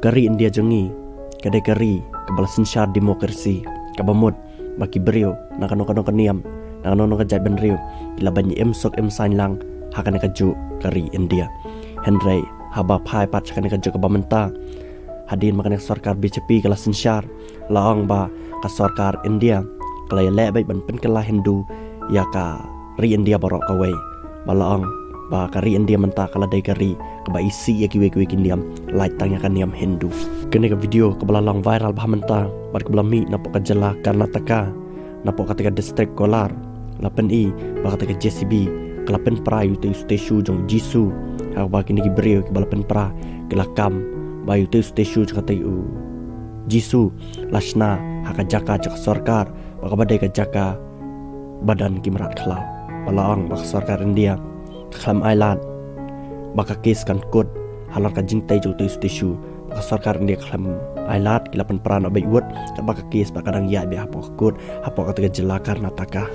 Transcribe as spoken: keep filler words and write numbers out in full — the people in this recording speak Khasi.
Ka ri India jong ngi ka dei ka ri kaba la synshar demokrasi, kaba mut ba ki briew na kano kano ka niam, na kano kano ka jaitbynriew, ki lah ban ïa im suk im saiñ lang ha kane kajuh ka ri India. Hynrei haba phai pat sha kane kajuh kaba mynta, hadien ba kane ka sorkar B J P ka la synshar, la ong ba ka sorkar India ka la ïaleh beit ban pynkylla Hindu ïa ka ri India baroh kawei. Ba la ong ba ka ri India mynta ka la dei ka ri kaba isih ïa kiwei kiwei ki niam, lait tang ïa ka niam Hindu. Kane ka video kaba la long viral bha mynta bad kaba la mih napoh ka jylla Karnataka, napoh katei ka district Kolar, la pyni ba katei ka J C B ka la pynpra ïa utei u statue jong u Jisu. Haba kine ki briew kiba la pynpra ki la kam ba ïa utei u statue jong katei u Jisu la shna ha ka jaka jong ka sorkar, ba kaba dei ka jaka ba don ki mrad khlaw. Ba la ong ba ka sorkar India ka khlem ailad ba ka case kan kut halor ka jingtei jong utei u statue. Ba ka sorkar India ka khlem ailad, ki la pynpra noh beit wut, katba ka case ba ka dang ïaid beit hapoh ka court hapoh katei ka jylla Karnataka.